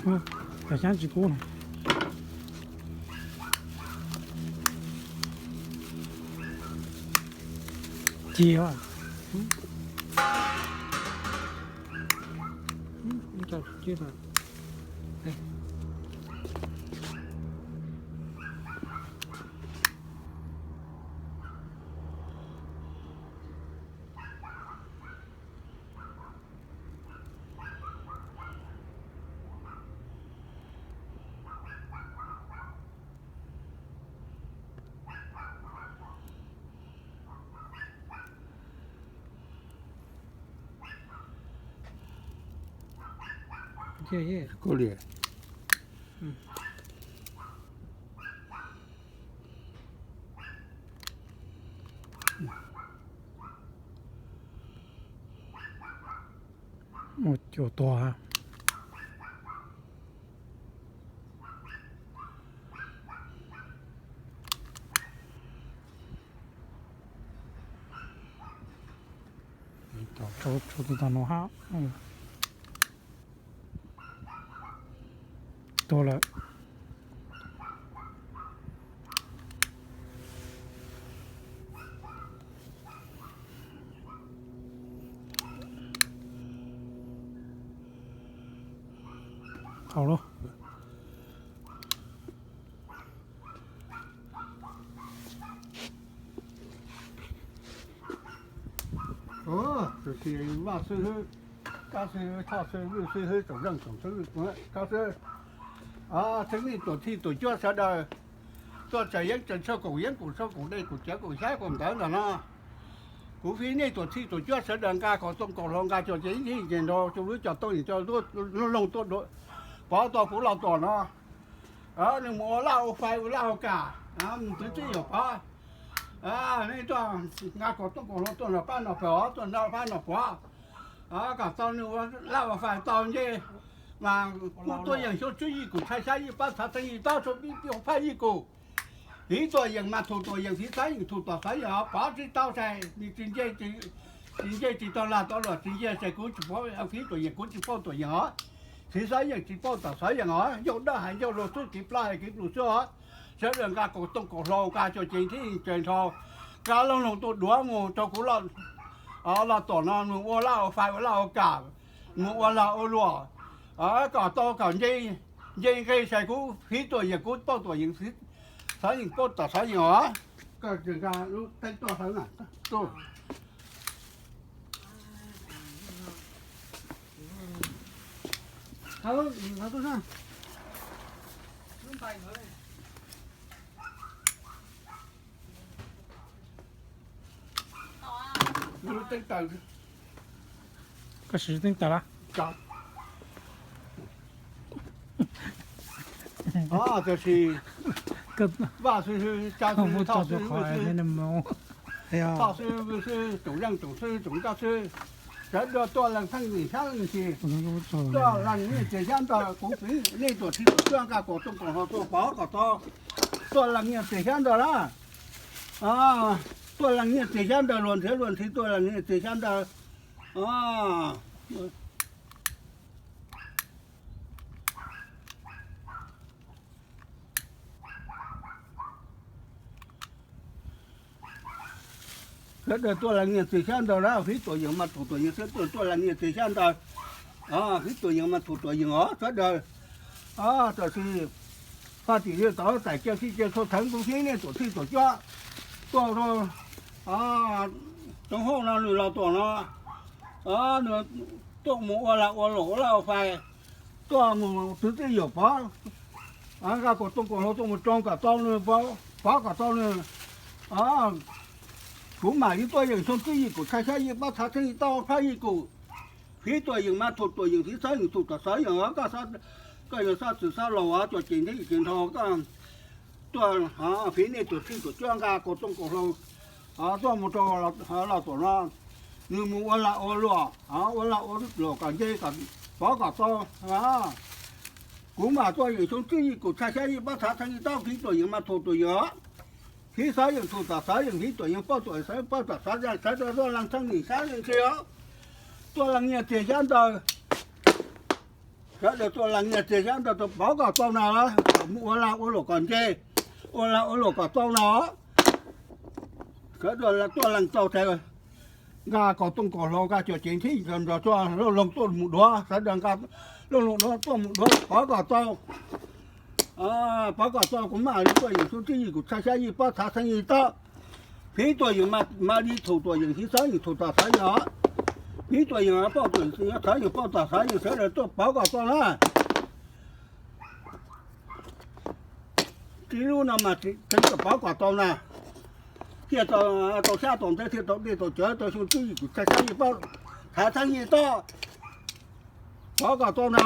Cov xyab tsis kub no. Ci. Muaj cua tuag. Tso tso tau no hab. Tuag lawm. Tau lawm. Tab sis Vaj xib hwb, Kab xib hwb, Thoj xib hwb, Vwj xib hwb, tsoom zeej tsoom xib hwb, koj xib, txheeb nej tuam txhij tuam cuab sawv daws tuaj tsaws yeeb tsaws tshuaj, koom yeeb koom tshuaj, koom dej koom cawv, koom xyab koom ntawv ntawm no. Kuv fiv nej tuam txhij tuam cuab sawv daws nqa kom txooj kom hlau, nqa cov cev ib ncig nrog rau lub cov tooj, cov loog tuaj dua, pov tau kuv los tom no. Nws mus ua laj ua fais, ua laj ua kam, mus twv txij yuam pov. Nej tuaj nqa kom txooj kom hlau tuaj nrog pab nrog pawg os, tuaj nrog pab nrog pov, kom tau nws ua laj ua fais tau ncej, mas kuj tuaj yeem xyoo tswb yij kum, txhaj xyab yij pab, txhav txheeb yij taub, tshuaj pib pib faj yij kum. Fiv tuam yeem mas thum tuam yeem, fiv xav yeem thum tom xav yeem os. Pov tsis tau sai, nws tsis nce, tsis nce tsis tau lag tau luam, tsis nce sai kuv tsis pov, fiv tuam yeem kuv tsis pauj tuam yeem os. Fiv xav yeem tsis pauj tom xav yeem os. Ncauj dawb hais ncauj luag xwb, kev plab hais kev pluag xwb os. Sawv daws nqa kom txooj kom hlau, nqa cov cev thib tsaws nrho, nqa loog loog tuaj duav mus rau kuv los tom no, mus ua laj ua fais, ua laj ua kam, mus ua lag ua luam, kom tau kom nce, nce nqe sai kuv, fiv tuam yeem kuv pauj tuam yeem, xav yeem pauj tom xav yeem os. Koj nqa lub teeb tuaj hawv na. Koj siv teeb taws lawm. Tab sis Vaj xib hwb, Tsab xib hwb, Thoj xib hwb, Vwj xib hwb, Thoj xib hwb, Vwj xib hwb, tsoom zeej tsoom xib hwb, tsoom nkauj xib hwb, sawv daws tuaj lees pheej nqis xyab lees ntsis, tuaj lees nyiaj txiag xyab ntawv, kuv fiv nej tuam txhij tuam cuab nqa kom txooj kom hlau tuaj pov kom tau, tuaj lees nyiaj txiag xyab ntawv lawm. Tuaj lees nyiaj txiag xyab ntawv, luag nrhiav luag ntxhi tuaj lees nyiaj txiag xyab ntawv. Sawv daws tuaj lees nyiaj txiag xyab ntawv lawm, fiv tuam yeem mas thum tuam yeem, sawv daws tuaj lees nyiaj txiag xyab ntawv, fiv tuam yeem mas thum tuam yeem os sawv daws. Tab sis Faj Tim Liaj tau tais cia sij cia tshuaj theev kuv fiv nej tuam txhij tuam cuab tuaj rau tsoom hauj no nws los tuaj no, nws tuaj mus ua lag ua luam ua laj ua fais, tuaj mus twv txij yuam pov, nqa kom txooj kom hlau tuaj mus tsoo kom tau nws, pov kom tau nws. Kuv mam li tuaj yeem xyoo tswb yij kum, txhaj xyab yij pab, txhav txheeb yij taub, faj yij kum. Fiv tuam yeem mas thum tuam yeem, fiv xav yeem thum tom xav yeem os. Koj yog xab txwv xab laus, cov cev ntev cev nrho, koj tuaj fiv nej tuam txhij tuam cuab nqa kom txooj kom hlau tuaj mus rau los tuam no, nws mus ua lag ua luam, ua lag ua luam kom nce, pov kom tau. Kuv mam tuaj yeem xyoo tswb yij kum, txhaj xyab yij pab, txhav txheeb yij taub, fiv tuam yeem mas thum tuam yeem os. Fiv xav yeem thum tom xav yeem, fiv tuam yeem pauj tuam xav pauj tom xav yeem, sawv daws tuaj lees pheej nqis xyab lees ntsis os. Tuaj lees nyiaj txiag xyab ntawv. Sawv daws tuaj lees nyiaj txiag xyab ntawv rau pov kom tau na, kom mus ua lag ua luam kom ntse, ua lag ua luam kom tau na. Sawv daws tuaj lees tau tas, nqa kaus tooj kaus hlau, nqa cuam cev thib nrog txhua looj loog tuaj mus duav, sawv daws nqa looj loog duav tuaj mus duav pov kom tau. Pov kom tau kuv mam li tuaj yeem xyuv txwj yim, kuv tshaj xyab yim paub thav xeeb yim toj. Phiv tuaj yeem mam li thum tuaj yeem hiv xeeb yeem thum tom xav yim os. Phiv tuaj yeem pauj tuaj yeem xeeb yim pauj tom xav yim, sawv daws tuaj pov kom tau na. Tib lub no mas tseev kom pov kom tau na, thiaj tau xyab tau ntawv, thiaj tau dej tau cawv, tau xyuv txwj yim, kuv tshaj xyab yim paub thav xeeb yim toj. Pov kom tau na,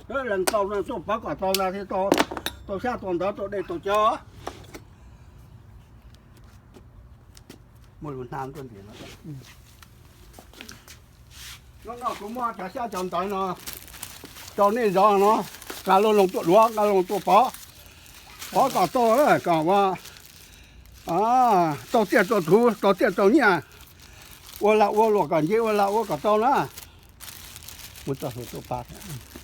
lees tau na, tuaj pov kom tau na thiaj tau xyab tau ntawv tau dej tau cawv. Muaj lus hnav tuaj ntxiv no. Hnub no kuv muab cov xyab cov ntawv no rau nej zov no, nqa looj loog tuaj duav, nqa looj loog tuaj pov, pov kom tau, kom ua tau tsiaj tau txhu, tau tsiaj tau nyiaj, ua lag ua luam kom ntse, ua lag ua kom tau na. Mus txog hauv tuaj pab thiab.